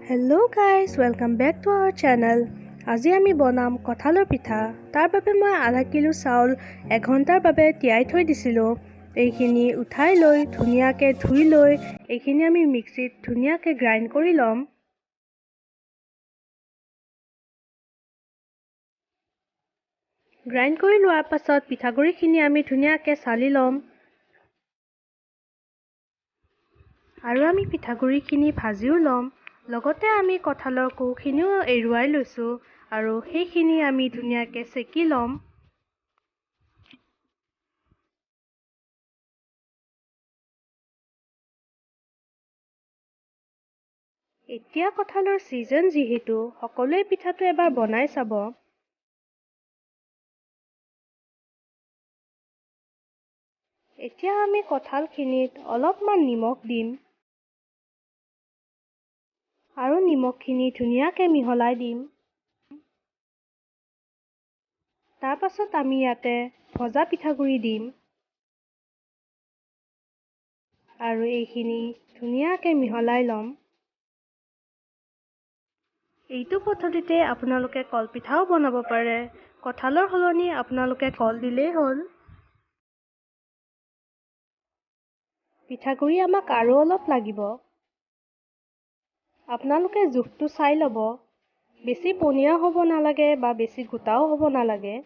Hello guys, welcome back to our channel. আজি আমি বনাম কঁঠালৰ পিঠা। তাৰ বাবে মই আধা কিলো চাউল এঘণ্টাৰ বাবে তিয়াই থৈ দিছিলোঁ। এইখিনি উঠাই লৈ ধুনীয়াকৈ ধুই লৈ এইখিনি আমি মিক্সিত ধুনীয়াকৈ গ্ৰাইণ্ড কৰি ল'ম। গ্ৰাইণ্ড কৰি লোৱাৰ পাছত পিঠাগুড়িখিনি আমি ধুনীয়াকৈ চালি ল'ম আৰু আমি পিঠাগুড়িখিনি ভাজিও ল'ম। লগতে আমি কঁঠালৰ কোহখিনিও এৰুৱাই লৈছোঁ আৰু সেইখিনি আমি ধুনীয়াকৈ চেকি ল'ম। এতিয়া কঁঠালৰ ছিজন যিহেতু সকলোৱে পিঠাটো এবাৰ বনাই চাব। এতিয়া আমি কঁঠালখিনিত অলপমান নিমখ দিম আৰু নিমখখিনি ধুনীয়াকৈ মিহলাই দিম। তাৰপাছত আমি ইয়াতে ভজা পিঠাগুড়ি দিম আৰু এইখিনি ধুনীয়াকৈ মিহলাই ল'ম। এইটো পদ্ধতিতে আপোনালোকে কলপিঠাও বনাব পাৰে। কঁঠালৰ সলনি আপোনালোকে কল দিলেই হ'ল। পিঠাগুড়ি আমাক আৰু অলপ লাগিব। আপোনালোকে জোখটো চাই ল'ব। বেছি পনীয়া হ'ব নালাগে বা বেছি গোটাও হ'ব নালাগে।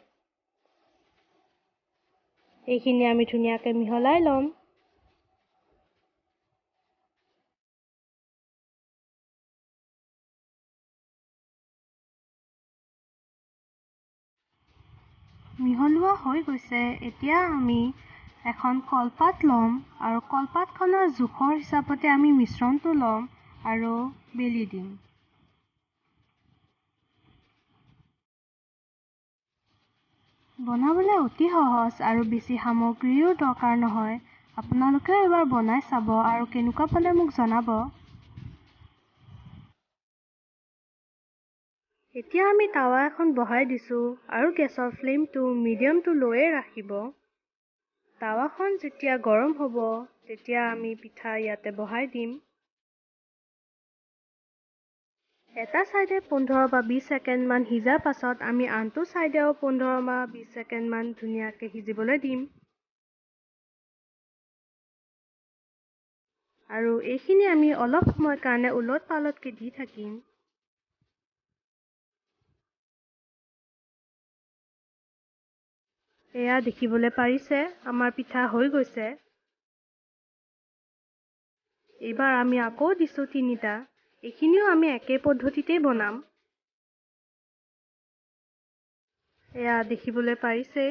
এইখিনি আমি ধুনীয়াকৈ মিহলাই ল'ম। মিহলোৱা হৈ গৈছে। এতিয়া আমি এখন কলপাত ল'ম আৰু কলপাতখনৰ জোখৰ হিচাপতে আমি মিশ্ৰণটো ল'ম আৰু বেলি দিম। বনাবলৈ অতি সহজ আৰু বেছি সামগ্ৰীও দৰকাৰ নহয়। আপোনালোকেও এবাৰ বনাই চাব আৰু কেনেকুৱা পালে মোক জনাব। এতিয়া আমি টাৱা এখন বহাই দিছোঁ আৰু গেছৰ ফ্লেমটো মিডিয়াম টু ল'য়ে ৰাখিব। টাৱাখন যেতিয়া গৰম হ'ব তেতিয়া আমি পিঠা ইয়াতে বহাই দিম। এটা ছাইডে 15 বা 20 ছেকেণ্ডমান সিজাৰ পাছত আমি আনটো ছাইডেও 15 বা 20 ছেকেণ্ডমান ধুনীয়াকৈ সিজিবলৈ দিম। আৰু এইখিনি আমি অলপ সময় কাৰণে ওলট পালটকৈ দি থাকিম। এয়া দেখিবলৈ পাৰিছে আমাৰ পিঠা হৈ গৈছে। এইবাৰ আমি আকৌ দিছোঁ 3টা। এইখিনিও আমি একে পদ্ধতিতেই বনাম। এয়া দেখিবলৈ পাৰিছে।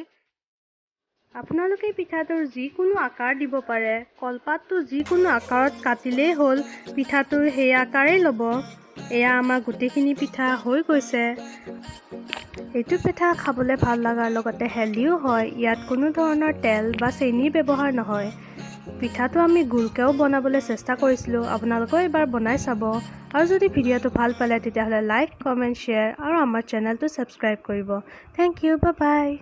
আপোনালোকে পিঠাটোৰ যিকোনো আকাৰ দিব পাৰে। কলপাতটো যিকোনো আকাৰত কাটিলেই হ'ল, পিঠাটোৰ সেই আকাৰেই ল'ব। এয়া আমাৰ গোটেইখিনি পিঠা হৈ গৈছে। এইটো পিঠা খাবলৈ ভাল লগাৰ লগতে হেল্ডিও হয়। ইয়াত কোনো ধৰণৰ তেল বা চেনিৰ ব্যৱহাৰ নহয়। পিঠাটো আমি গোলকৈও বনাবলৈ চেষ্টা কৰিছিলোঁ। আপোনালোকেও এবাৰ বনাই চাব। আৰু যদি ভিডিঅ'টো ভাল পালে তেতিয়াহ'লে লাইক, কমেণ্ট, শ্বেয়াৰ আৰু আমাৰ চেনেলটো ছাবস্ক্ৰাইব কৰিব। Thank you, bye bye.